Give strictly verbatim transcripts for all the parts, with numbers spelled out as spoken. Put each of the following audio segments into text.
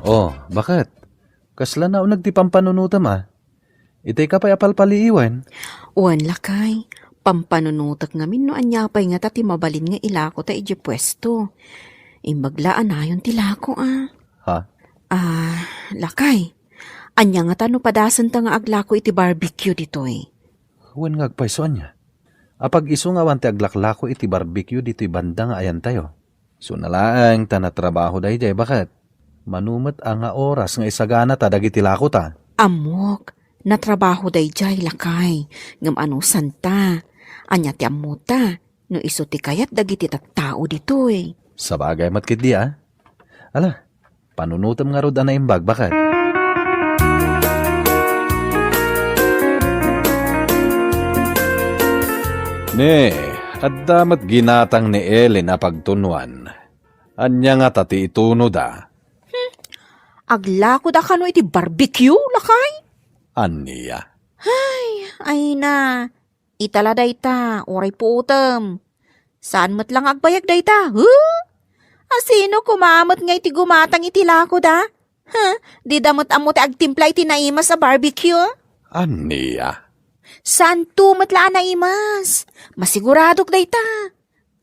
Oh, baket? Kasla nauneg ti pampanunotem a? Itay ka pay a palpalii wen? Wen, lakay. Pampanunotek ngamin no ania pay ngata ti mabalin nga ilako ta idiay puesto. Imbag la a nayon ti lako a. Ha? Ah, lakay. Ania ngata no padasenta nga aglako iti barbecue ditoy? Wen nga agpayso ania? Apag-isu nga awan ti aglaklako iti barbecue ditoy banda nga ayantayo. Suna laeng ta natrabaho daydiay, baket? Mano met a nga oras nga isagana ta dagiti lako ta? Ammok, natrabaho daydiay, lakay, ngem anusanta. Ania ti ammota, no isu ti kayat dagiti tattao ditoy? Sabagay met ketdi a. Ala, panunotem ngarud a naimbag, baket? Ne, adda met ginatang ni Ellen a pagtunuan. Ania ngata ti itunoda? Hmm, aglakoda kano iti barbecue, lakay? Ania? Ay, ay na. Ita la dayta, uray puotem. Saan met la nga agbayag dayta, huh? Asino koma met nga iti gumatang iti lakoda? Huh? Dida met ammo ti agtimpla iti naimas a barbecue? Ania? Saanto met la a naimas. Masiguradok dayta.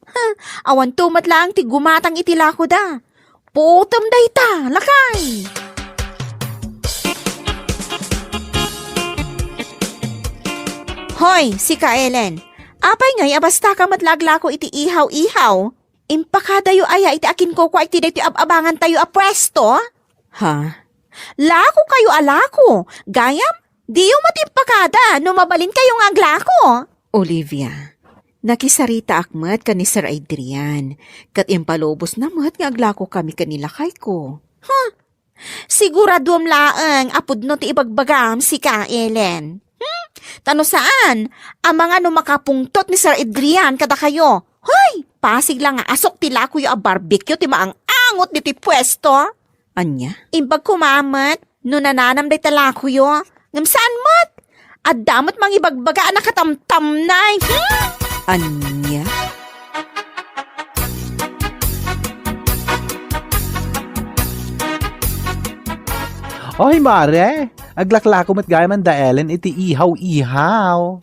Huh? Awanto met laeng ti gumatang iti lakoda. Puotem dayta, lakay! Hoy, sika, Ellen. Apay ngay a basta ka met la aglako iti ihaw-ihaw? Impakadayo aya iti akinkukua iti daytoy ab-abangantayo a puesto? Ha? Lako kayo a lako. Gayam, diyo met impakada no mabalin kayo nga aglako. Olivia, nakisaritaak met ken ni Sir Adrian, ket impalubosna met nga aglako kami ken ni lakayko. Huh? Siguraduem laeng a pudno ti ibagbagam, sika, Ellen. Hmm? Ta no saan, amangan no makapungtot ni Sir Adrian kadakayo. Hoy! Pasig la nga asok ti lakoyo a barbecue ti maang-angot ditoy puesto. Ania? Imbag koma met no nananam dayta lakoyo. Ngem saan met? Adda met mangibagbaga a nakatamtamnay. Hmm? Ania? Oy, mare, aglaklako met gayam da Ellen iti ihaw-ihaw.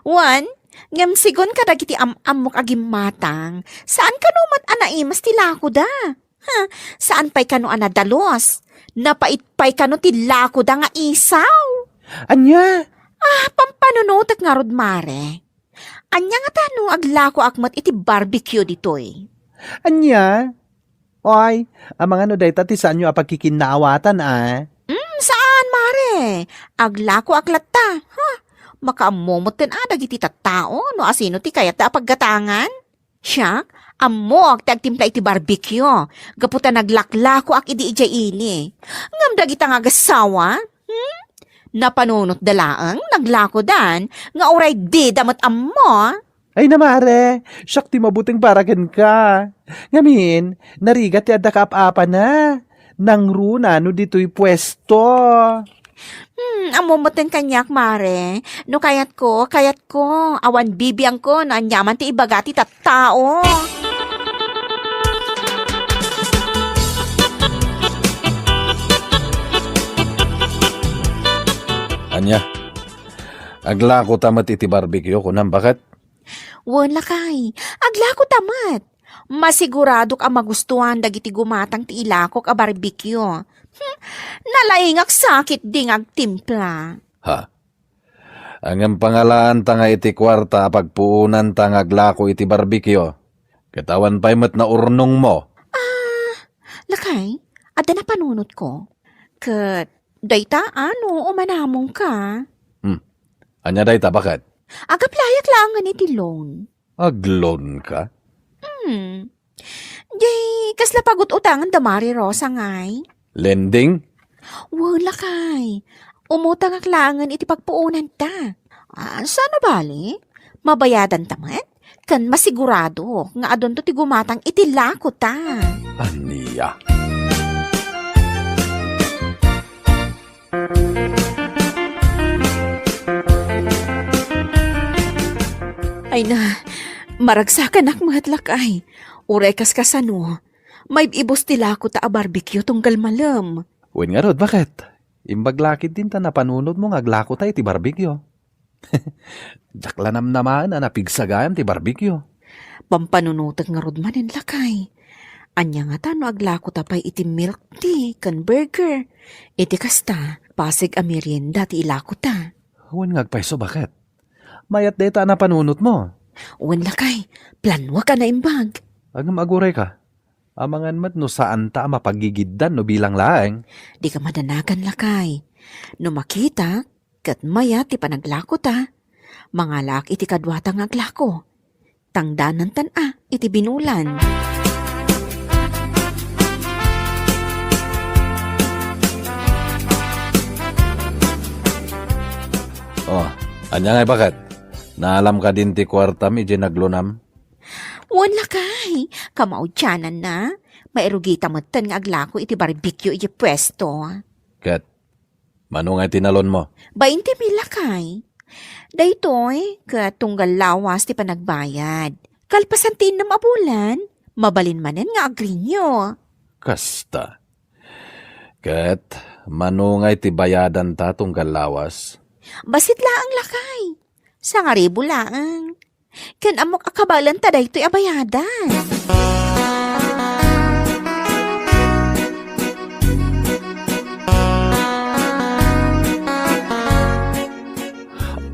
Wen, ngem sigun kadagiti am-ammok a gimmatang, saan kano met a naimas ti lakoda. Ha, saan pay kano a nadalus? Napait pay kano ti lakoda nga isaw? Ania? Ah, pampanunotek ngarud, mare. Ania ngata no aglakoak met iti barbecue ditoy? Ania? Oy, amangan no dayta ti saanyo a pagkikinnaawatan a? Mm, saan, mare. Aglakoak latta. Ha? Makaammo metten a dagiti tattao no asino ti kayatda a paggatangan? Siak, ammok ti agtimpla iti barbecue, gapu ta naglaklakoak idi idiay ili. Ngem dagita nga agassawa, hmm? Napanunotda laeng, naglakodan, nga uray dida met ammo. Ay na, mare, siak ti mabuteng para kenka. Ngamin, narigat ti adda kaap-apana. Nangruna no ditoy puesto. Hmm, ammo metten kaniak, mare. No kayatko, kayatko. Awan bibiangko no aniaman ti ibaga ti tattao. Ania? Aglako ta met iti barbecue, kunam, baket? Wen, lakay. Aglako ta met. Masiguradok a magustuhan dagiti gumatang ti ilakok a barbecue. Hmm, nalaingak sa ketdi nga agtimpla. Ha? Ngem pangalaanta nga iti kuarta a pagpuonanta nga aglako iti barbecue, ket awan pay met naurnongmo. Ah, lakay, adda napanunotko. Ket dayta, ano, umanamongka? Hmm. Ania dayta, baket? Agapplayak laengen iti loan. Agloan ka? Hmm. Jay, kasla pagut-utangan da Mari Rosa ngay? Lending? Wala kay. Umutangak laengen iti pagpuonanta. Ah, saan a bali? Mabayadan ta met? Ken masiguradok nga adunto ti gumatang iti lako ta. Ania? Ay na, maragsakanak met lakay. Uray kas kasano, maib-ibus ti lako ta a barbecue tunggal malem. Wen ngarud, baket? Imbag la ketdin ta napanunotmo nga aglakota iti barbecue. Diak la namnamaen a napigsa gayam ti barbecue. Pampanunotek ngarud manen, lakay. Ania ngata no aglakota pay iti milk tea ken burger? Iti kasta, pasig a merienda ti ilakota. Wen nga agpayso, baket? Mayat dayta a napanunotmo. Wen, lakay, planuak a naimbag. Ngem agurayka. Amangan met no saanta a mapagigiddan no bilang laeng. Dika madanagan, lakay. No makitak ket mayat ti panaglakota, mangalaak iti kaduata nga aglako. Tangdanantan a iti binulan. Oh, ania ngay, baket? Naalam kadin ti kuartam idiay naglunam? Wen, lakay, kamaudiananna, mairugita metten nga aglako iti barbecue idiay puesto. Ket mano ngay tinalonmo? Bainte mil, lakay. Daytoy ket tunggal lawas ti panagbayad. Kalpasan ti innem a bulan, mabalin manen nga agrenew. Kasta. Ket mano ngay ti bayadanta tunggal lawas? Bassit laeng, lakay. Sangaribu laeng. Ken ammok a kabaelanta daytoy a bayadan.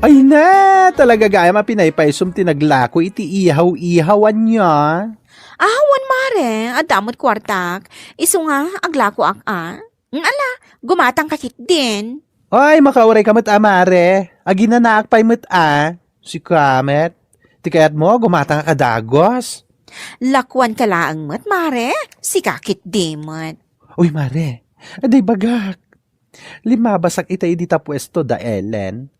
Ay na, talaga gayam a pinaypaysom ti naglako iti ihaw-ihaw, ania? Awan, mare, adda met kuartak. Isu nga, aglakoak a. Mm, ala, gumatangka ketdin. Ay, makauray ka met a, mare. Aginanaak pay met a. Sika met. Ti kayatmo, gumatangka a dagus. Lakuanka laeng met, mare. Sika ketdi met. Uy, mare. Adda ibagak. Limmabasak ita idi ta puesto da Ellen.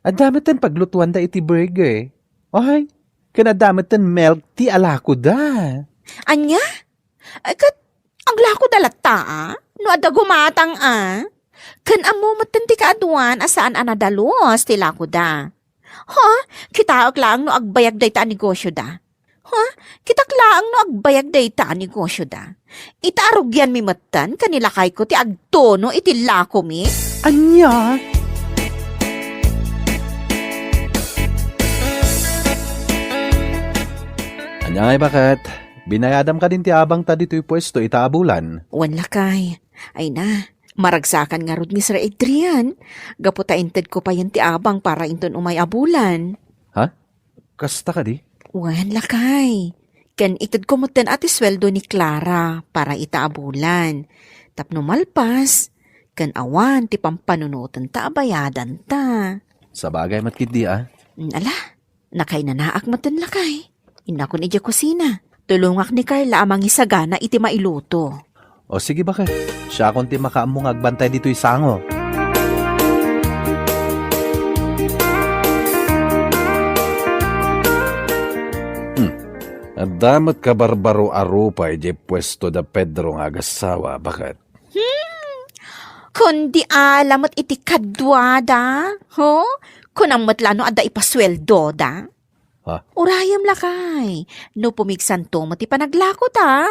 Adda metten paglutuanda iti burger. Ay, ken adda metten milk tea a lakoda. Ania? Ay, ket aglakoda latta a? No adda gumatang a? Ken ammo metten ti kaaduan a saan a nadalus ti lakoda. Ha? Kitaek laeng no agbayag dayta a negosioda. Ha? Kitak laeng no agbayag dayta a negosioda. Ita a rugianmi metten ken ni lakayko ti agtuno iti lakomi. Ania? Ania ngay, baket? Binayadam kadin ti abangta ditoy puesto ita a bulan? Wen, lakay. Ay na, maragsakan ngarud ni Sir Adrian. Gapu ta intedko payen ti abang para inton umay a bulan. Ha? Kasta kadi? Wen, lakay. Ken itedko metten a ti sueldo ni Clara para ita a bulan. Tapno malpas, ken awan ti pampanunotenta a bayadanta. Sabagay met ketdi a. Mm, ala, nakainanaak metten, lakay. Innakon idiay kusina. Tulongak ni Carla a mangisagana iti mailuto. O sige, baket. Siakon ti makaammo nga agbantay ditoy sango. Hmm. Adda met kabarbaro a rupa idiay puesto da Pedro nga agassawa, baket? Hmm. Kundi ala met iti kaduada, ho? Kunam met la no adda ipasueldoda. Ha? Urayem, lakay, no pumigsanto met ti panaglakota,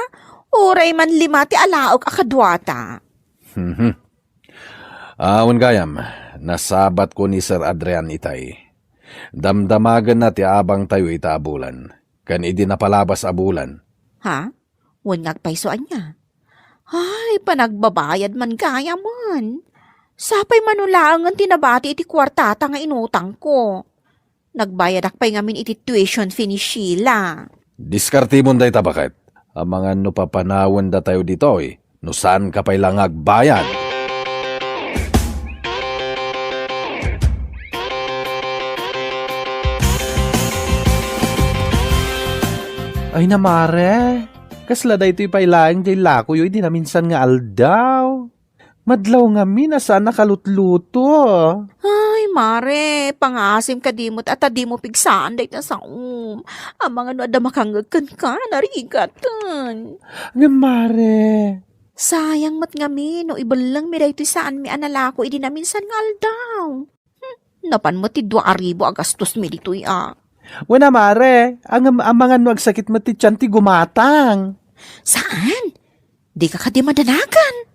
uray man lima ti alaok a kaduata. Mhm. Awan gayam, nasabatko ni Sir Adrian itay. Damdamagenna ti abangtayo ita a bulan, ken idi napalabas a bulan. Ha? Wen nga agpayso ania? Ay, panagbabayad man gayamen. Sapay man no laengen ti nabati iti kuartata nga inutangko. Nagbayadak pay ngamin iti tuition fee ni Sheila. Diskartemon dayta, baket. Amangan no papanawen datayo ditoy, no saanka pay la nga agbayad. Ay na, mare. Kasla daytoy pay laeng diay lakoyo idi naminsan nga aldaw. Madlaw ngamin a saan a kalutluto. Ay, mare, pangaasim kadi met a ta dimo pigsaan dayta saom. Amangan no adda makangngeg kenka, narigaten. Ngem, mare. Sayang met ngamin no ibellengmi daytoy saanmi a nalako idi naminsan nga aldaw. Hmm, napan met ti dua a ribu a gastosmi ditoy a. Wen a, mare, ngem amangan no agsakit met ti tian ti gumatang. Saan? Dika kadi madanagan?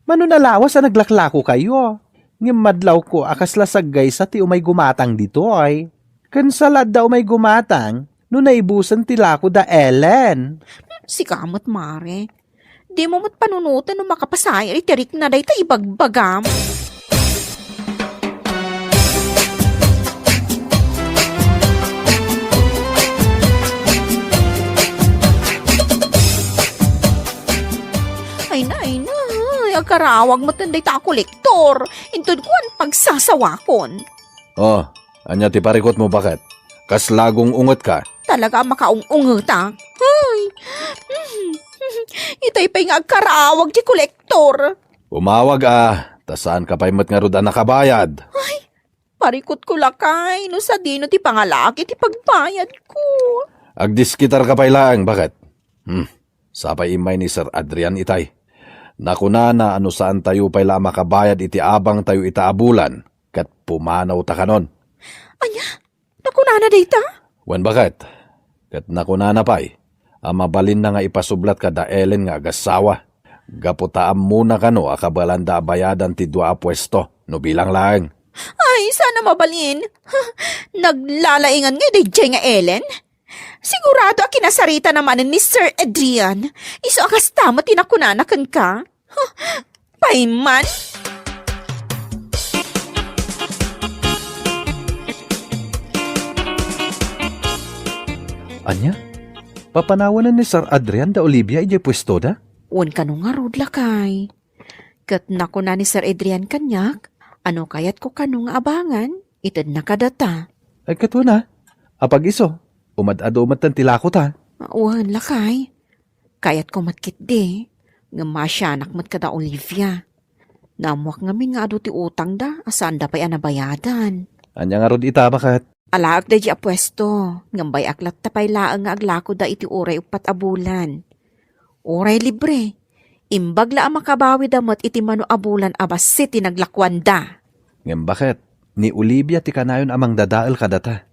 Mano nalawas a naglaklakokayo? Ngem madlawko a kasla saggaysa ti umay gumatang ditoy. Ken sala adda umay gumatang no naibusen ti lako da Ellen. Sika met, Mare. Dimo met panunoten no makapasayaw iti rikna dayta ibagbagam. Ay na, ay na, ay, agkarawag met dayta a kolektor. Inton kuan, pagsasawakon. Oh, ania ti parikutmo, baket? Kasla gung-ungetka? Talaga a makaung-ungetak. Ay! Itay pay nga agkarawag ti kolektor. Umawag a, ta saanka pay met ngarud a nakabayad. Ay, parikutko lakay, no sadino ti pangalaak iti pagbayadko. Agdiskitarka pay laeng, baket? Hmm, sapay immay ni Sir Adrian itay. Nakunana a no saantayo pay la a makabayad iti abangtayo ita a bulan, ket pumanawta kanon. Ania? Nakunana dayta? Wen, baket. Ket nakunana pay a mabalinna nga ipasublat kada Ellen nga agassawa, gapu ta ammona kano a kabalanda a bayadan ti dua a puesto no bilang laeng. Ay, saan a mabalin. Naglalaingan ngay daydiay nga Ellen? Sigurado a kinasaritana manen ni Sir Adrian. Isu a kasta met ti nakunana kenka. Huh, pay man. Ania? Papanawanen ni Sir Adrian da Olivia idiay puestoda? Wen kano ngarud, lakay. Ket nakuna ni Sir Adrian kaniak, a no kayatko kano nga abangan, itedna kadata. Ay, ket wen a. Apag-isu, umad-adu metten ti lakota. Wen, lakay. Kayatko met ketdi, ngem maasianak met kada Olivia. Naammoak ngamin nga adu ti utangda a saanda pay a nabayadan. Ania ngarud ita, baket? Alaek daydiay a puesto, ngem bay-ak latta pay laeng nga aglakoda iti uray uppat a bulan. Uray libre, imbag la a makabawida met iti mano a bulan a bassit ti naglakuanda. Ngem baket, ni Olivia ti kanayon a mangdadael kadata.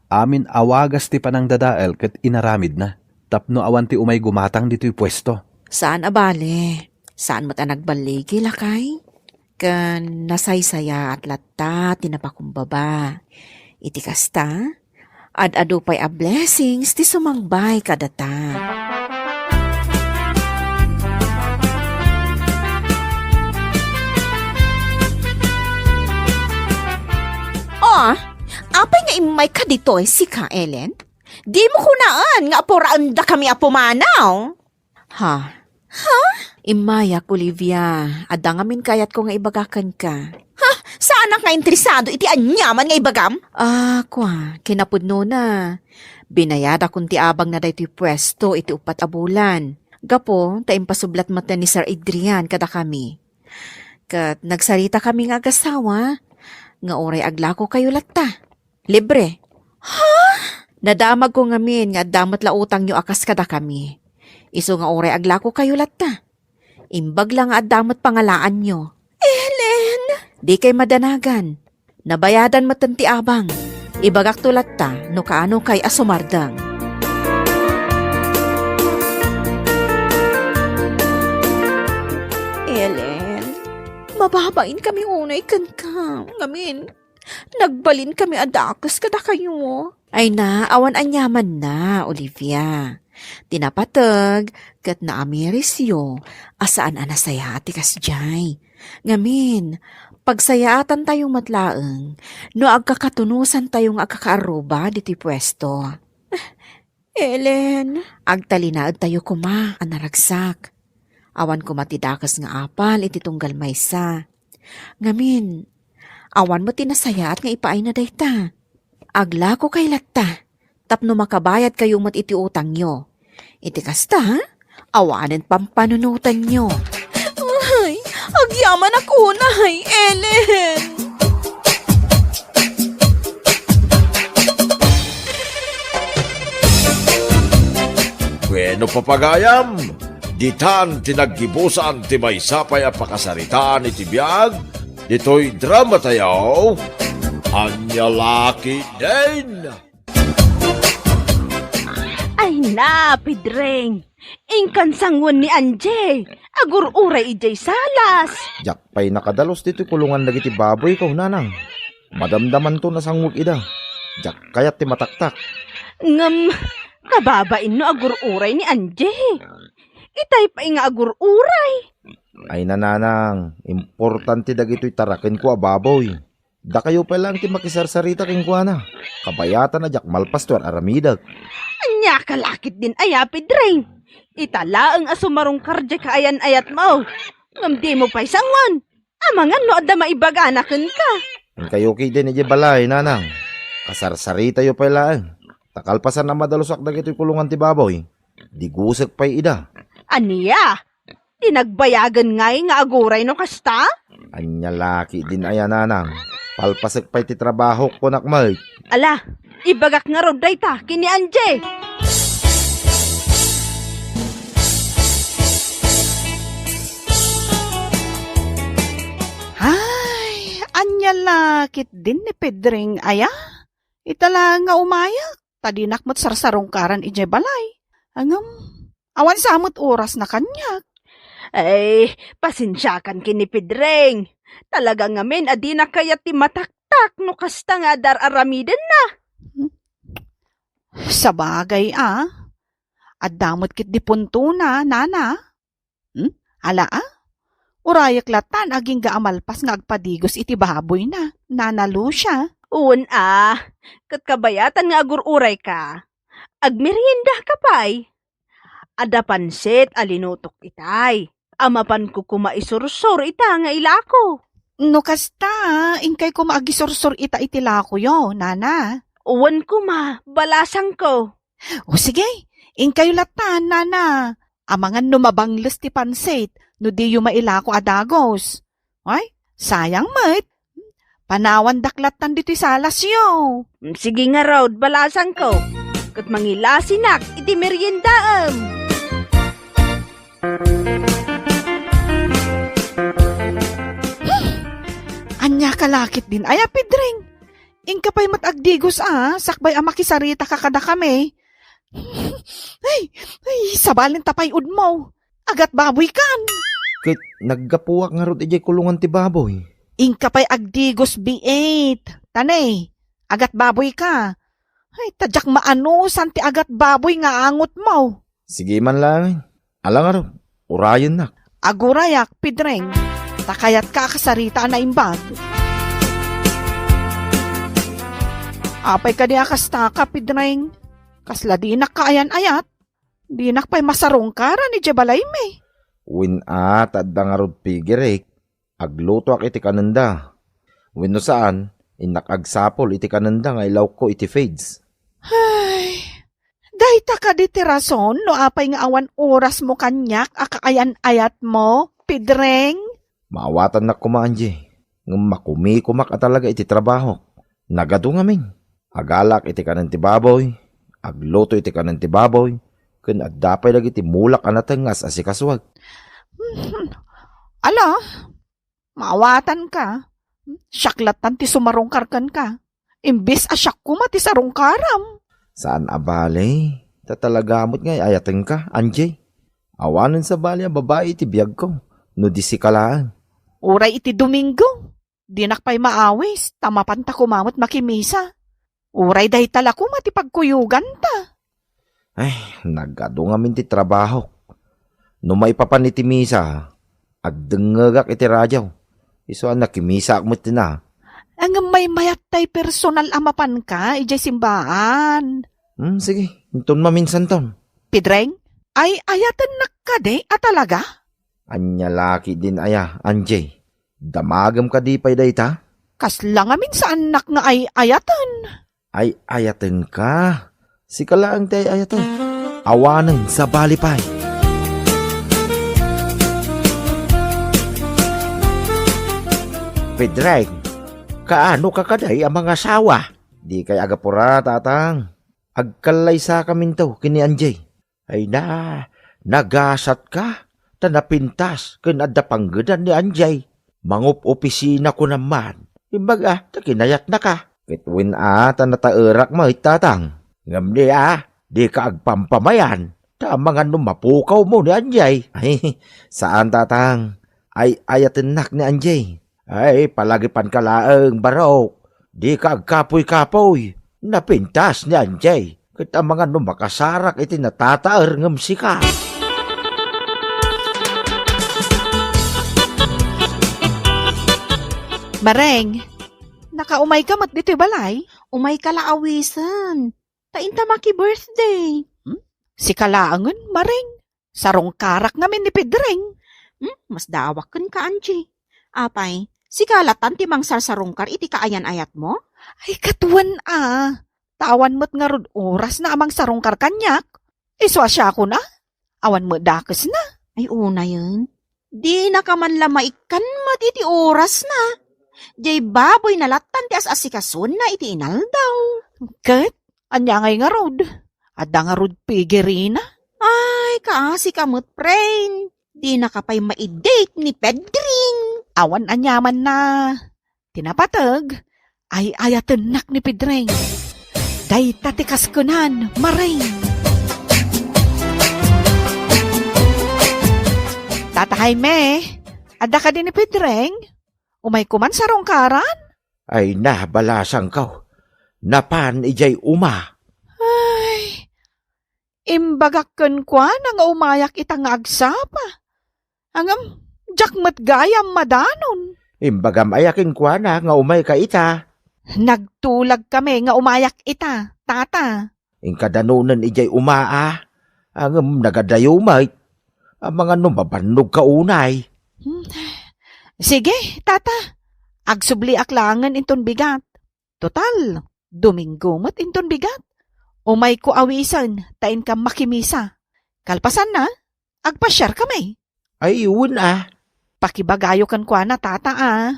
Amin a wagas ti panangdadael ket inaramidna, tapno awan ti umay gumatang ditoy puesto. Saan a bale, saan met a nagballigi, lakay. Ken nasaysayaat latta ti napakumbaba. Iti kasta, ad-adu pay a blessings ti sumangbay kadata. Oh, apay nga immayka ditoy, sika, Ellen? Dimo kunaan nga apuraendakami a pumanaw? Ha? Ha? Immayak, Olivia. Adda ngamin kayatko nga ibaga kenka. Ha? Saanak nga interesado iti aniaman nga ibagam? Ah, kua, kinapudnona. Binayadakon ti abangna daytoy puesto iti uppat a bulan. Gapu ta impasublat metten ni Sir Adrian kadakami. Ket nagsaritakami nga agasawa nga uray aglakokayo latta. Libre. Ha? Nadamagko ngamin nga adda met la utangyo a kas kadakami. Isu nga uray aglakokayo latta. Imbag la nga adda met pangalaanyo. Ellen! Dikay madanagan. Nabayadan metten ti abang. Ibagakto latta no kaanokay a sumardeng. Ellen, mababainkami unay kenka. Ngamin, nagbalinkami a dakes kadakayo. Ay na, awan aniamanna, Olivia. Ti napateg ket naamirisyo a saan a nasayaat ti kasdiay. Ngamin, pagsayaatantayo met laeng no agkakatunosantayo nga agkakaarruba ditoy puesto. Ellen. Agtalinaedtayo koma a naragsak. Awan koma ti dakes nga apal iti tunggal maysa. Ngamin, awan met ti nasayaat nga ipaayna dayta. Aglakokay latta tapno makabayadkayo met iti utangyo. Iti kasta, awanen pampanunotanyo. Ay, agyamanak unay, Ellen! Bueno, papagayam, ditan ti naggibusan ti maysa pay a pakasaritaan iti biag ditoy drama tayo, Ania La Ketdin. Ay, Na, Pedreng, inkan sanguen ni Angie, agur-uray idiay salas. Diak pay nakadalus ditoy kulungan dagiti baboyko, nanang. Madamdamanto a sanguen ida. Diak kayat ti mataktak. Ngem, kababain no agur-uray ni Angie. Itay pay nga agur-uray. Ay, nanang, importante dagitoy tarakenko a baboy. Dakayo pay laeng ti makisarsarita kenkuana. Kabayatan a diak malpasto nga ar-aramidek. Ania ka la ketdin aya, Pedreng? Ita laeng a sumarungkar diay kaayan-ayatmo. Ngem dimo pay sanguen. Amangan no adda maibagana kenka. Inkayo ketdin idiay balay, nanang. Kasarsaritayo pay laeng. Ta kalpasan a madalusak dagitoy kulungan ti baboy, digusek pay ida. Ania? Ti nagbayagen ngay nga aguray no kasta? Ania la ketdin aya, nanang? Palpasek pay ti trabahok, kunak met. Ala, ibagak ngarud dayta ken ni Angie. Ay, ania la ketdin ni Pedreng aya? Ita la nga umayak, ta dinak met sarsarungkaran idiay balay. Ngem, awan sa met orasna kaniak. Ay, pasensiakan ken ni Pedreng. Talaga ngamin a dina kayat ti mataktak no kasta nga adda ar-aramidenna. Sabagay a, adda met ketdi puntona, nana. Hmm? Ala a? Urayek latta no agingga a malpas nga agpadigos iti baboyna, Nana Lucia. Wen a, ket kabayatan nga agur-urayka. Agmeriendaka pay. Adda pansit a linutok itay. A mapanko koma isursor ita nga ilako. No kasta, inkay koma agisursor ita iti lakoyo, nana. Wen koma, balasangko. O sige, inkayo lattan, nana. Amangan no mabangles ti pansit, no diyo mailako a dagos. Ay, sayang met. Panawandak lattan ditoy salasyo. Mm, sige ngarud, balasangko. Ket mangilasinak iti meriendaem. Ania ka la ketdin aya, Pedreng? Inka pay met agdigos a, sakbay a makisaritaka kadakami. Ay, ay, sabalin ta pay udmo. Agat baboykan. Ket naggapuak ngarud idiay kulungan ti baboy. Inka pay agdigos, biit. Tane, agat baboyka. Ay, ta diak maanusan ti agat baboy nga angotmo. Sige man laeng. Ala ngarud, urayennak. Agurayak, Pedreng. Ta kayatka a kasarita a naimbag. Apay kadi a kastaka, Pedreng? Kasla dinak kaayan-ayat. Dinak pay masarungkaran idiay balaymi. Wen a, ta adda ngarud pigerek. Aglutoak iti kanenda. Wenno saan, innak agsapul iti kanenda nga ilawko iti feeds. Ay, dayta kadi ti rason no apay nga awan orasmo kaniak a kaayan-ayatmo, Pedreng? Maawatannak koma, Angie, ngem makumikomak a talaga iti trabahok. Nagadu ngamin. Agalak iti kanen ti baboy, agluto iti kanen ti baboy, ken adda pay dagiti mulak a nateng nga as-asikasuek. Ala, maawatanka. Siak lattan ti sumarungkar kenka. Imbes a siak koma ti sarungkaram. Saan a bale, ta talaga met nga ay-ayatenka, Angie. Awanen sabali a babai iti biagko, no di sika laeng. Uray iti Domingo. Dinak pay maawis, ta mapanta koma met makimisa. Uray dayta la koma ti pagkuyoganta. Ay, nagadu ngamin ti trabahok. No maipapan iti misa, agdengngegak iti radio. Isu a nakimisaak met ti na. Ngem maymayat tay personal a mapanka idiay simbaan. Hmm, sige, inton maminsanton. Pedreng, ay-ayatennak kadi a talaga? Ania la ketdin aya, Angie? Damagem kadi pay dayta? Kasla ngamin saannak nga ay-ayaten. Ay-ayatenka? Sika laeng ti ay-ayaten. Awanen sabali pay. Pedreng, kaano ka kadi a mangasawa? Dikay agapura, tatang. Agkallaysakaminto ken ni Angie. Ay na, nagasatka, ta napintas ken adda panggedan ni Angie. Mangup-opisina kunam man. Imbag a, ta kinayatnaka. Ket wen a, ta nataerak met, tatang. Ngem di a, Dika agpampamayan, ta amangan no mapukawmo ni Anjay. Ay, saan, Tatang. Ay-ayatennak ni Anjay. Ay, palagipanka laeng, Barok. Dika agkapuy-kapuy. Napintas ni Anjay. Ket amangan no makasarak iti natataer ngem sika. Mareng, nakaumayka met ditoy balay? Umayka la awisen. Ta inta maki-birthday. Hmm? Sika laengen, Mareng. Sarungkarak ngamin ni Pedreng. Hmm? Masdaawak kenka, Angie. Apay, sika latan ti mangsarsarungkar iti kaayan-ayatmo? Ay, ket wen a. Ta awan met ngarud orasna a mangsarungkar kaniak. Isu a siakon a. Awan met dakesna. Ay, unayen. Dinaka man la maikkan met iti orasna. Jay baboyna lattan ti as-asikasona iti inaldaw. Ket, ania ngay ngarud? Adda ngarud pigirina? Ay, kaasika met, friend. Dinaka pay ma-date ni Pedring. Awan aniamanna. Ti napateg, ay-ayatennak ni Pedreng. Dayta ti kaskenan, Mareng. Tata Jaime, adda kadi ni Pedreng? Umayko man sarungkaran? Ay na, balasangko. Napan idiay uma. Ay, imbagak kenkuana nga umayak ita nga agsapa. Ngem, diak met gayam madanon. Imbagam aya kenkuana nga umayka ita? Nagtulagkami nga umayak ita, Tata. Inka danonen idiay uma a, ngem nagadayo met. Amangan no mabannogka unay. Hmm. Sige, Tata. Agsubliak laengen inton bigat. Total, Domingo met inton bigat. Umayko awisen ta inka makimisa. Kalpasanna, agpasiarkami. Ay, wen a. Pakibagayo kenkuana, Tata a.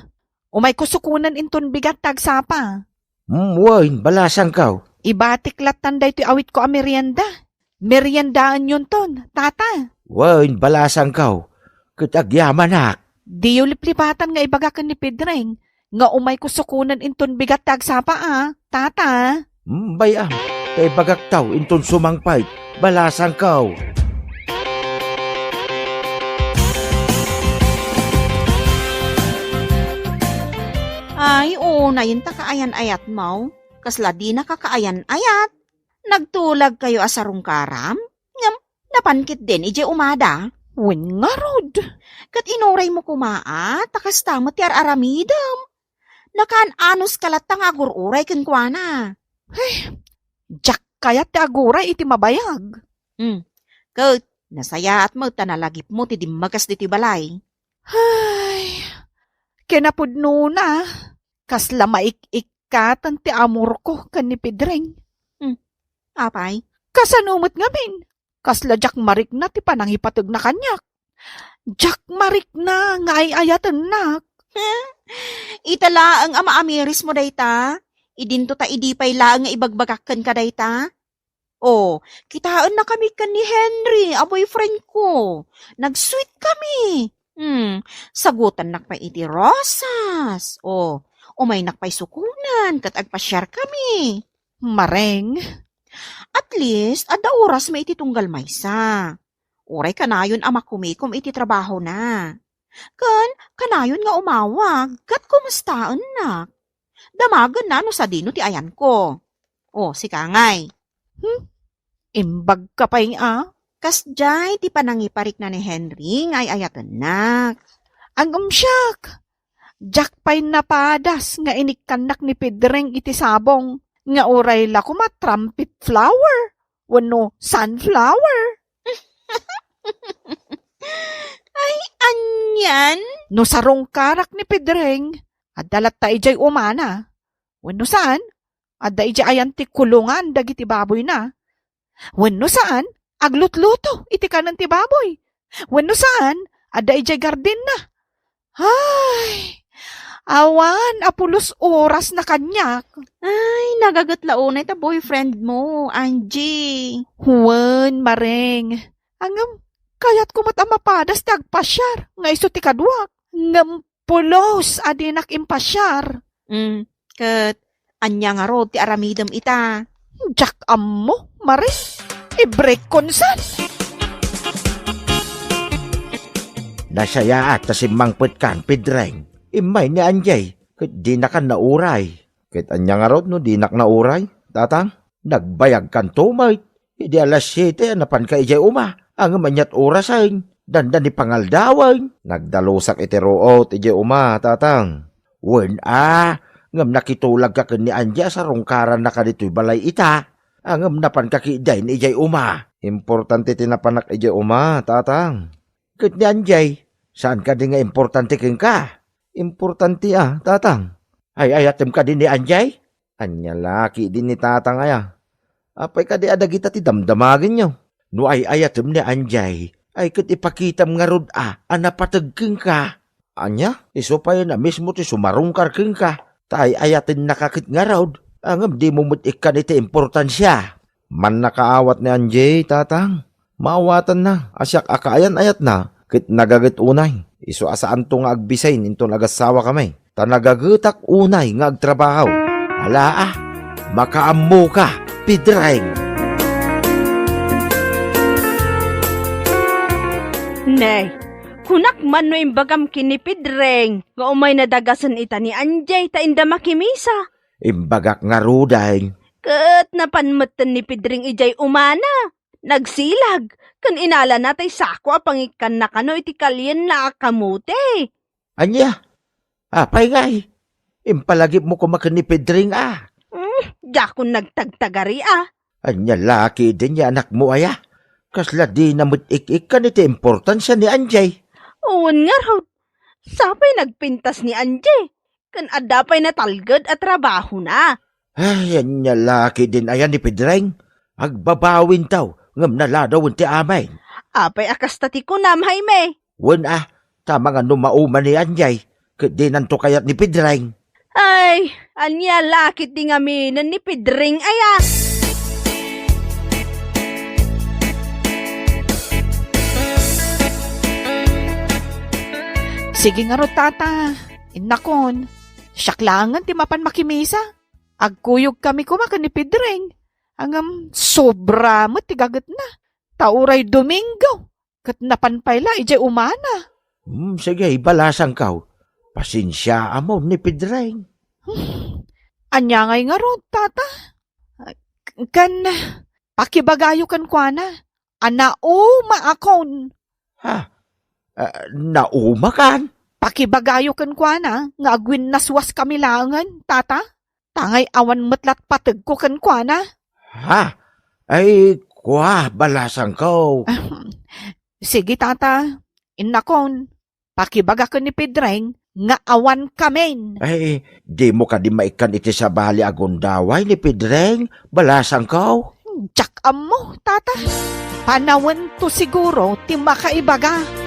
Umayko sukonen inton bigat ti agsapa. Hmm, wen, balasangko. Ibatik lattan daytoy awitko a merienda. Meriendaenyonton, Tata. Wen, balasangko. Ket agyamanak. Diyo liplipatan nga ibagak ken ni Pedreng nga umayko sukonen inton bigat ti agsapa a, Tata. Hmm, bay-am, ta ibagakto inton sumangpet, balasangko. Ay, unayen ta kaayan-ayatmo. Kasla dinaka kaayan-ayat. Nagtulagkayo a sarungkaram? Ngem, napan ketdin idiay umada? Wen ngarud. Ket inuraymo koma a, ta kasta met ti ar-aramidem. Nakaan-anuska latta nga agur-uray kenkuana. Ay, diak kayat ti aguray iti mabayag. Hmm. Ket, nasayaat met ta nalagipmo ti dimmagas ditoy balay. Ay, kinapudnona, kasla maik-ikkaten ti amorko ken ni Pedreng. Hmm. Apay? Kasano met ngamin? Kasla diak marikna ti panangipategna kaniak. Diak marikna nga ay-ayatennak. Ita laeng a maamirismo dayta? Idinto ta idi pay laeng nga ibagbagak kenka dayta? Oh, kitaennakami ken ni Henry a boyfriend ko. Nag-sweet kami. Hmm, sagutannak pay iti rosas. Oh, umaynak pay sukonen ket agpasiarkami. Mareng. At least, adda orasmi iti tunggal maysa. Uray kanayon a makumikom iti trabahona. Ken kanayon nga umawag ket kumustaennak. Damagenna no sadino ti ayanko. O, sika ngay. Hmm? Imbagka pay a? Kasdiay ti panangiparikna ni Henry nga ay-ayatennak. Ngem siak, diak pay napadas nga inikkannak ni Pedreng iti sabong nga uray la koma trumpet flower wenno sunflower. Ay, anian? No sarungkarak ni Pedreng, adda latta idiay umana. Wenno saan, adda idiay ayan ti kulongan dagiti baboyna. Wenno saan, aglutluto iti kanen ti baboy. Wenno saan, adda idiay gardenna. Ay, awan a pulos orasna kaniak. Ay, nagaget la unay ta boyfriend mo, Angie. Wen, Mareng. Ngem, kayatko met a mapadas ti agpasiar nga isu ti kaduak. Ngem pulos a dinak impasiar. Mm, ket ania ngarud ti aramidem ita? Diak ammo, Mareng. Ibrekkon san. Nasayaat ta simmangpetkan, Pedreng. Immay ni Anjay, ket dinakan nauray. Ket ania ngarud no dinak nauray, Tatang? Nagbayagkanto met. Idi alas siete a napanka idiay uma, ngem aniat orasen? Dandani pangaldawen. Nagdalusak iti ruot idiay uma, Tatang. Wen a, ngem nakitulagka ken ni Anjay a sarungkarannaka ditoy balay ita. Ngem napanka ketdin idiay uma. Importante ti napanak idiay uma, Tatang. Ket ni Anjay, saan kadi nga importante kenka? Importante a, Tatang. Ay-ayatem kadi ni Anjay? Ania la ketdi ni Tatang aya? Apay kadi a dagita ti damdamagenyo? No ay-ayatem ni Anjay, ay ket ipakitam ngarud a, a napateg kenka. Ania? Isu pay a mismo ti sumarungkar kenka, ta ay-ayatennaka ket ngarud, ngem dimo met ikkan iti importansia. Mannakaawat ni Anjay, Tatang. Maawatanna a siak a kaayan-ayatna ket nagaget unay. Isu a saanto nga agbisin inton agasawa kami, ta nagagetak unay nga agtrabaho. Ala a, makaammoka, Pedreng! Nay, kunak man no imbagam ken ni Pedreng nga umay nadagasen ita ni Anjay ta inda makimisa. Imbagak ngaruden. Ket napan metten ni Pedreng idiay umana. Nagsilag, ken inalana tay sako a pangikkanna kano iti kalienna a kamote. Ania? Apay ngay? Impalagipmo koma ken ni Pedreng a? Hmm, diakon nagtagtagari a. Ania la ketdin ni anakmo aya? Kasla dina met ik-ikkan iti importansia ni Anjay. Wen ngarud, sapay nagpintas ni Anjay. Ken adda pay natalged a trabahona. Ay, ania la ketdin aya ni Pedreng? Agbabawintaw, ngem naladawen ti amin. Apay a kasta ti kunam, Jaime? Wen a, ta mangano mauma ni Anjay, ket dinanto kayat ni Pedreng. Ay, ania la ketdi ngaminen ni Pedreng aya? Sige ngarud, Tata. Innakon, siak laengen ti mapan makimisa. Agkuyogkami koma ken ni Pedreng. Ngem sobra met ti gagetna. Ta uray Domingo, ket napan pay la idiay umana. Hmm, sige, ibalasangkaw. Pasensiaam ni Pedreng. Hmm. Ania ngay ngarud, Tata? Ken, pakibagayo kenkuana a naumaakon. Ha? Ah, naumakan? Pakibagayo kenkuana nga agwinnaswaskami laengen, Tata. Ta ngay awan met la't pategko kenkuana. Ha? Ay, kua, balasangko. Ahem. Sige, Tata. Innakon, pakibaga ken ni Pedreng nga awankamin. Ay, dimo kadi maikkan iti sabali a gundaway ni Pedreng, balasangko? Diak ammo, Tata. Panawento siguro ti makaibaga.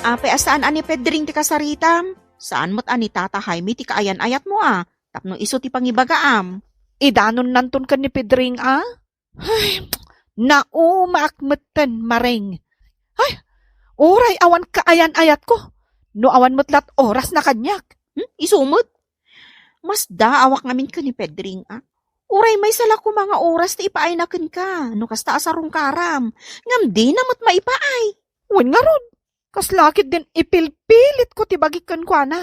Apay a saan a ni Pedreng ti kasaritam? Saan met a ni Tata Jaime ti kaayan-ayatmo a tapno isu ti pangibagaam? Idanonnanton ken ni Pedreng a? Ay, naumaak metten, Mareng. Ay, uray awan kaayan-ayatko, no awan met la't orasna kaniak. Hmm? Isu met? Masdaawak ngamin ken ni Pedreng a. Uray maysa la koma nga oras ti ipaayna kenka, no kasta a sarungkaram. Ngem dina met maipaay. Wen ngarud, kasla ketdin ipilpilitko ti bagik kenkuana.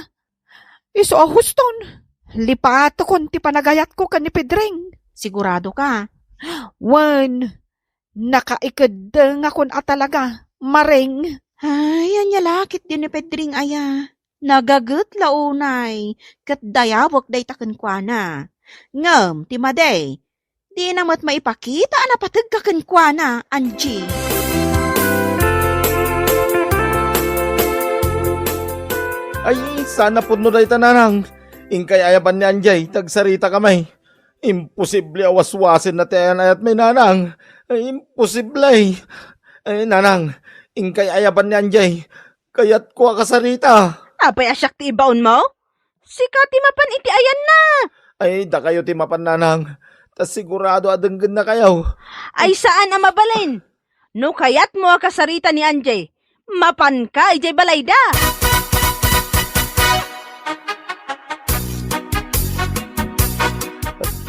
Isu a huston, lipatekon ti panagayatko ken ni Pedreng. Sigurado ka? Wen, nakaikeddengakon a talaga, Mareng. Ay, ania la ketdi ni Pedreng aya? Nagaget la unay, ket dayawek dayta kenkuana. Ngem ti madi, dina met maipakita a napategka kenkuana, Angie. Ay, saan a pudno dayta, Nanang. Inkay ayaban ni Anjay, tagsarita kami. Imposible a waswasenna ti ayan-ayatmi, Nanang. Ay, imposible. Ay, Nanang, inkay ayaban ni Anjay. Kayatko a kasarita. Apay a siak ti ibaonmo? Sika ti mapan iti ayanna. Ay, dakayo ti mapan, Nanang. Ta sigurado a denggennakayo. Ay, saan a mabalin. No kayatmo a kasarita ni Anjay, mapanka idiay balayda.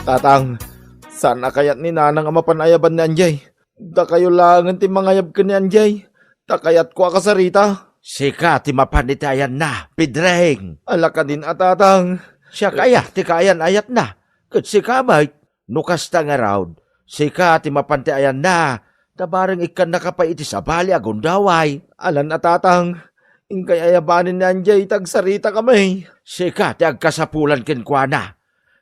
Tatang, saan a kayat ni Nanang a mapan ayaban ni Anjay. Dakayo laengen ti mangayab ken ni Anjay, ta kayatko a kasarita. Sika ti mapan iti ayanna, Pedring. Ala kadin a, Tatang. Siak aya ti kaayan-ayatna, ket sika met. No kasta ngarud, sika ti mapan ti ayanna, ta bareng ikkannaka pay iti sabali a gundaway. Alan a, Tatang, inkay ayabanen ni Anjay ta agsaritakami. Sika ti agkasapulan kenkuana.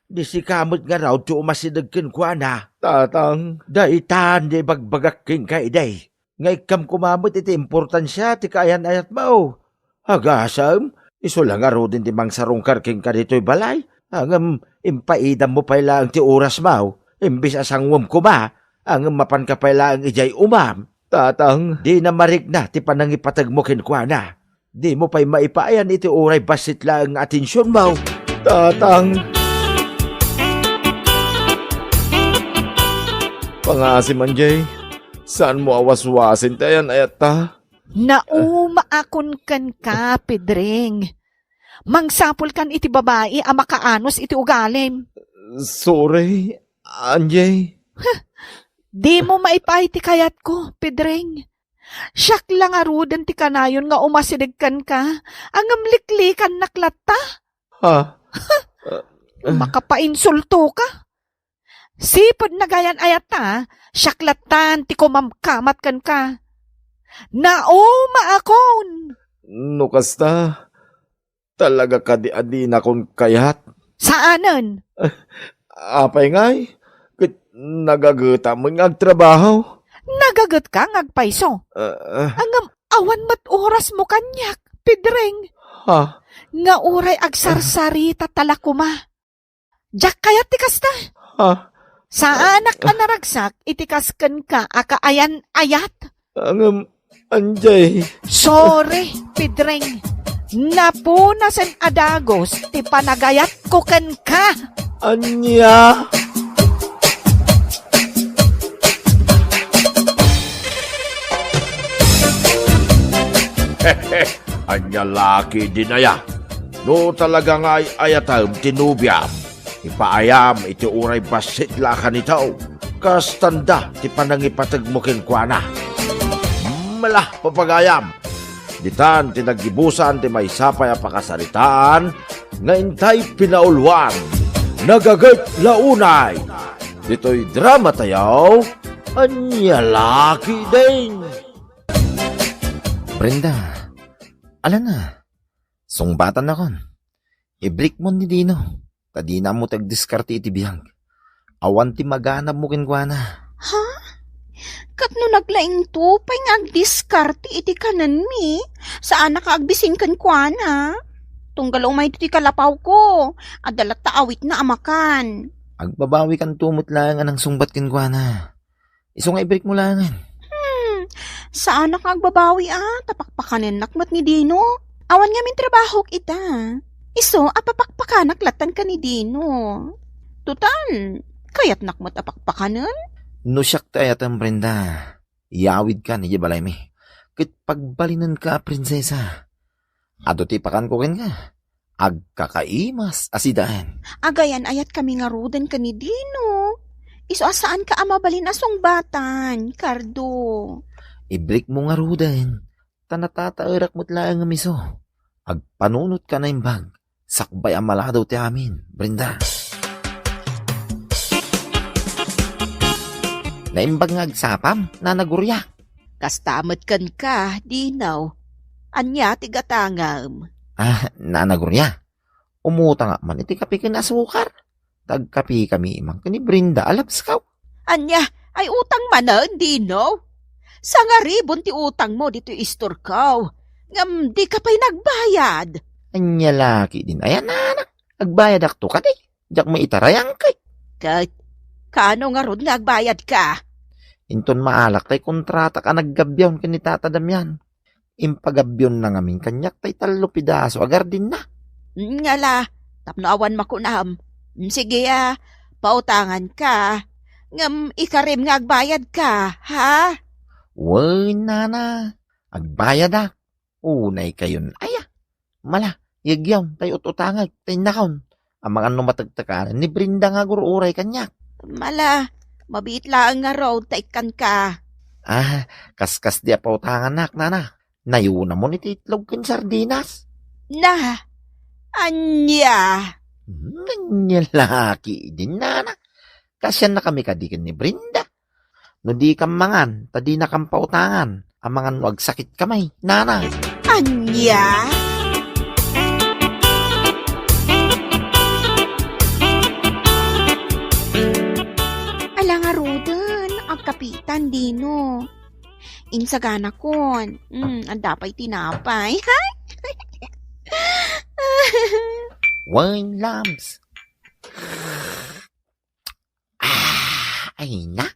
Di sika met ngarud ti umasideg kenkuana. Tatang. Daytan ti ibagbagak kenka idi, nga ikkam koma met iti importansia ti kaayan-ayatmo. Agasem, isu la ngaruden ti mangsarungkar kenka ditoy balay, ngem impaidammo pay laeng ti orasmo, imbes a sanguem koma, ngem mapanka pay laeng idiay umam. Tatang. Dina marikna ti panangipategmo kenkuana. Dimo pay maipaayan iti uray bassit laeng nga atensionmo. Tatang. Pangaasim, Anjay. Saanmo a waswasen ti ayan-ayatta? Naumaakon kenka, Pedring. Mangsapulkan iti babai a makaanus iti ugalim. Sorry, Anjay. Dimo maipaay ti kayatko, Pedring. Siak la ngaruden ti kanayon nga umasideg kenka, ngem liklikannak latta. Ha? Makapainsultoka. Sipud nagayan-ayatta, siak lattan ti kumamkamat kenka. Naumaakon! No kasta, talaga kadi a dinakon kayat? Saanen. Apay ngay? Ket nagagetam nga agtrabaho. Nagagetka nga agpayso. Ah, ah. Ngem awan met orasmo kaniak, Pedring. Ha? Nga uray agsarsarita ta la koma. Diak kayat ti kasta. Ha? Saanak a naragsak iti kas kenka a kaayan-ayat. Ngem, Anjay. Sorry, Pedring. Napunasen a dagus ti panagayatko kenka. Ania? Ania la ketdin aya? No talaga nga ay-ayatem ti nobiam, ipaayam iti uray bassit la a kanito. Kastanda ti panangipategmo kenkuana. Mala, papagayam! Ditan ti naggibusan ti maysa pay a pakasaritaan nga intay pinauluan. Nagaget la unay! Ditoy drama tayo, Ania la ketdin? Brenda, ala na. Sungbatannakon. Ibrikmo ni Dino, ta dina ammo ti agdiskarte iti biag. Awan ti maganabmo kenkuana. Ha? Ket no naglaingto pay nga agdiskarte iti kanenmi, saanak a agbisin kenkuana. Tunggal umay ti kalapawko, adda latta awitna a makan. Agbabawikanto met laeng a nangsungbat kenkuana. Isu nga ibrikmo laengen. Hmm, saanak nga agbabawi a, ta pakpakanennak met ni Dino. Awan ngamin trabahok ita. Isu a papakpakanak lattan ken ni Dino. Total, kayatnak met a pakpakanen. No siak ti ayatem, Brenda, iyawidkan idiay balaymi. Ket pagbalinenka a prinsesa. Adu ti ipakanko kenka. Agkakaimas a sidaen. Agayan-ayatkami ngaruden ken ni Dino. Isu a saanka a mabalin a sungbatan, Cardo. Ibrikmo ngaruden, ta natataerak met laeng nga isu. Agpanunotka a naimbag, sakbay a maladaw ti amin, Brenda. Naimbag nga agsapam, Nana Gloria. Kasta met kenka, Dino. Ania ti gatangem? Ah, Nana Gloria, umutangak man iti kape ken asukar. Ta agkapekami man ken ni Brenda a labskaw. Ania, ay utang manen, Dino? Sangaribon ti utangmo ditoy istorko. Ngem dika pay nagbayad. Ania la ketdin aya, Nana? Agbayadakto kadi. Diak met itaray, angkay. Ket, kaano ngarud nga agbayadka? Inton maalak tay kontratak a naggabion ken ni Tata Damian, impagabionna ngamin kaniak tay tallo pidaso a gardinna. Ngala, tapno awan makunam. Sige a, pautanganka. Ngem ikarim nga agbayadka, ha? Wen, Nana, agbayadak. Unay kayon aya. Mala, yagyam, tay ut-utangek, tay innakon. Amangan no matektekan ni Brenda nga agur-uray kaniak. Mala, mabiit laeng ngarud ta ikkanka. Ah, kaskas di a pautangannak, nana. Nayunamon iti itlog ken sardinas. Na, ania? Hmm, ania la ketdin, nana. Kasiannakami kadi ken ni Brenda. No dikam mangan, ta dinakam pautangan. Amangan no agsakitkami, nana. Ania? Ala ngaruden, agkapitan, Dino. Insaganakon. Mm, adda pay tinapay. Wen, Labs. Ah, ay na.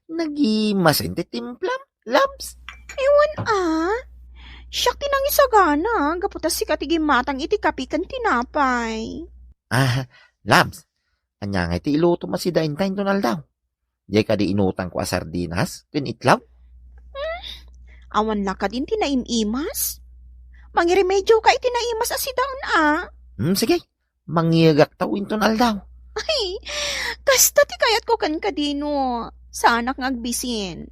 Nagimasin ti timplam, Labs. Ewan, ah. Siak ti nangisagana, gapu ta sika ti gimmatang iti kapi ken tinapay. Ah, Labs, ania ngay ti ilutom a sidaenta inton aldaw? Diay kadi inutangko a sardinas ken itlog? Hmm, awan la kadin ti naim-imas? Mangiremedio ka iti naimas a sidaen, a? Hmm, sige. Mangiyegak taw inton aldaw. Ay, kasta ti kayatko kenka, Dino. Saanak nga agbisin.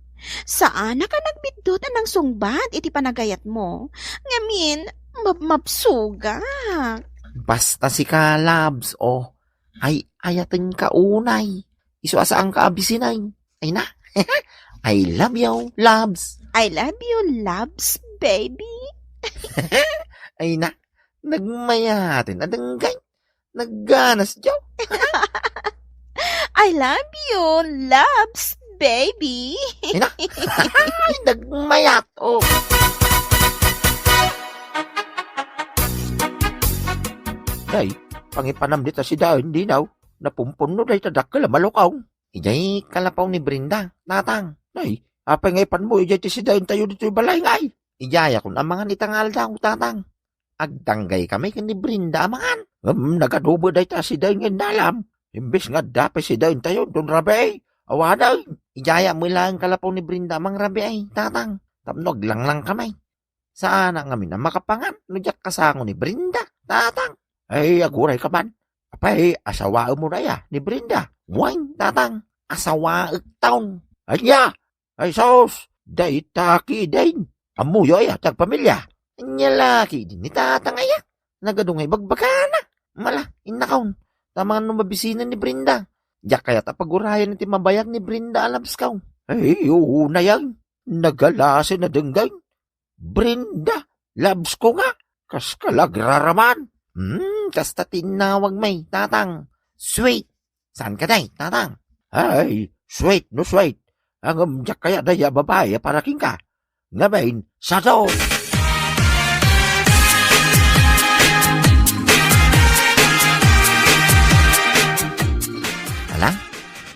Saanak a nagbiddut a nangsungbat iti panagayatmo. Ngamin, mabmabsogak. Basta sika, Labs, o. Ay, ayatenka unay. Isu a saanka a bisinay. Ay na. I love you, Labs. I love you, Labs, baby. Ay na. Nagmayaten a denggay. Nagganas, Joe. I love you, Labs, baby. Ay na. Ay, nagmayat, o. Day, pangipanam dita sidaen, Dino. Napumpunno dayta dakkel a malukong. Idiay kalapaw ni Brenda, tatang. Ay, apay nga ipanmo idiay ti sidaentayo ditoy balay ngay? Idiayakon a mangan ita nga aldaw, tatang. Agdanggaykami ken ni Brenda a mangan. Ngem nagadubo dayta a sidaen nga innalam. Imbes nga adda pay sidaentayo inton rabii, awanen. Idiayak met laeng kalapaw ni Brenda a mangrabii, tatang. Tapno aglanglang kami. Saanak ngamin a makapangan no diak kasango ni Brenda, tatang. Ay, agurayka man. Apay, asawaemon aya ni Brenda? Wen, tatang, asawaek taon. Ania? Ay, sus! Dayta ketdin. Ammoyo aya ti agpamilya? Ania la ketdin ni tatang aya? Nagadu nga ibagbagana. Mala, innakon. Ta amangan no mabisinen ni Brenda. Diak kayat a pagurayan iti mabayag ni Brenda a labsko. Ay, oo na yan. Nagalasin a denggay. Brenda, Labs ko nga. Kas ka la agraraman. Hmm, kasta ti innawag met, tatang. Sweet. Saan ka, day, tatang? Ay, sweet no sweet. Ngem diak kayat dayta a babai a para kenka. Ngamin, sado! Ala,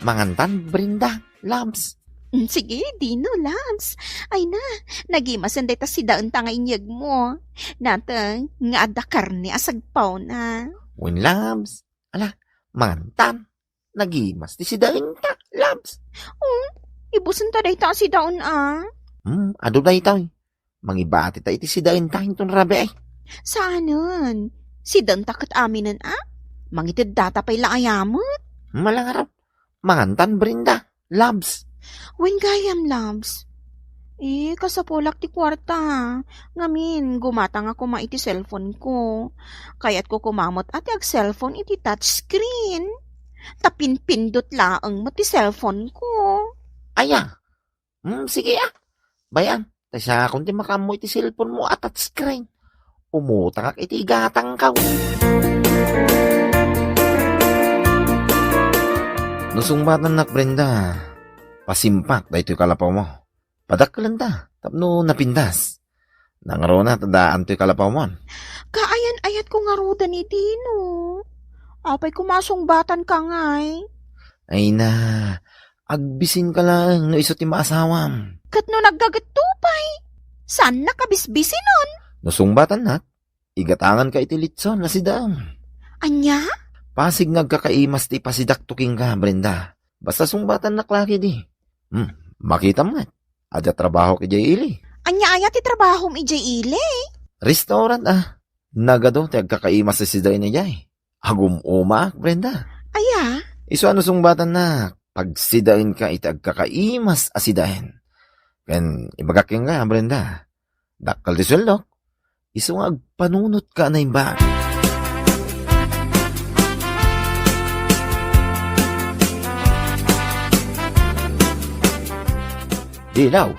mangantan, Brenda. Labs. Mm, sige, Dino, Labs. Ay na, nagimasen dayta sidaenta nga inyegmo. Nateng nga adda karne a sagpawna. Wen, Labs. Ala, mangantan. Nagimas ti sidaenta, Labs. Oh, ibusenta dayta a sidaen, a. Hmm, adu daytoy. Mangibati ta iti sidaenta inton rabii. Saanen. Sidaenta ket aminen, a. Mangiteddata pay la aya met. Malangarap. Mangantan, Brenda. Labs. Wen gayam, Labs. Eh, kasapulak ti kuarta. Ngamin, gumatangak koma iti cellphone ko. Kayatko koma met a ti ag-cellphone iti touchscreen. Ta pinpindot laeng met ti cellphone ko. Aya? Hmm, sige, a. Bay-am, ta siakon ti makaammo iti cellphone mo a touchscreen. Umutangak iti igatangko. No sungbatannak, Brenda, pasimpak daytoy kalapaw mo. Padakkelenta tapno napintas. Nangruna ta daan toy kalapaw mo. Kaayan-ayatko ngaruden ni Dino. Apay koma a sungbatanka ngay? Ay na, agbisinka laeng no isu ti maasawam. Ket no naggagetto pay, saannak a bisbisinen? No sungbatannak, igatanganka iti litson a sidaem. Ania? Pasig nga agkakaimas ti ipasidakto kenka, Brenda. Basta sungbatannak la ketdi. Hmm, makitam met. Adda trabahok idiay ili. Ania aya ti trabahom idiay ili? Restaurant, a. Nagadu ti agkakaimas a sidaen idiay. Agum-umaak, Brenda. Aya? Isu a no sungbatannak, pagsidaenka iti agkakaimas a sidaen. Ken ibagak kenka, Brenda, dakkel ti sueldok, isu nga agpanunotka a naimbag. Dinaw,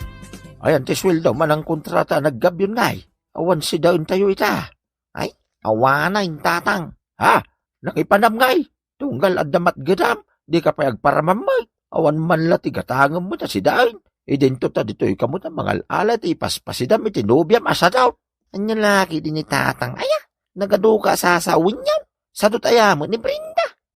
ayan ti sueldo manang kontrata a naggabion ngay. Awan sidaentayo ita. Ay, awanen, tatang. Ha? Nangipanam ngay? Tunggal adda matgedam, dika pay agparamammek. Awan man la ti gatangem met a sidaen. Idinto ta ditoy kamo ta mangal-ala ti ipaspasidam iti nobiam a sadaw. Ania la ketdi ni tatang? Aya, nagaduka a sasawenyan. Sadut aya met ni Brenda.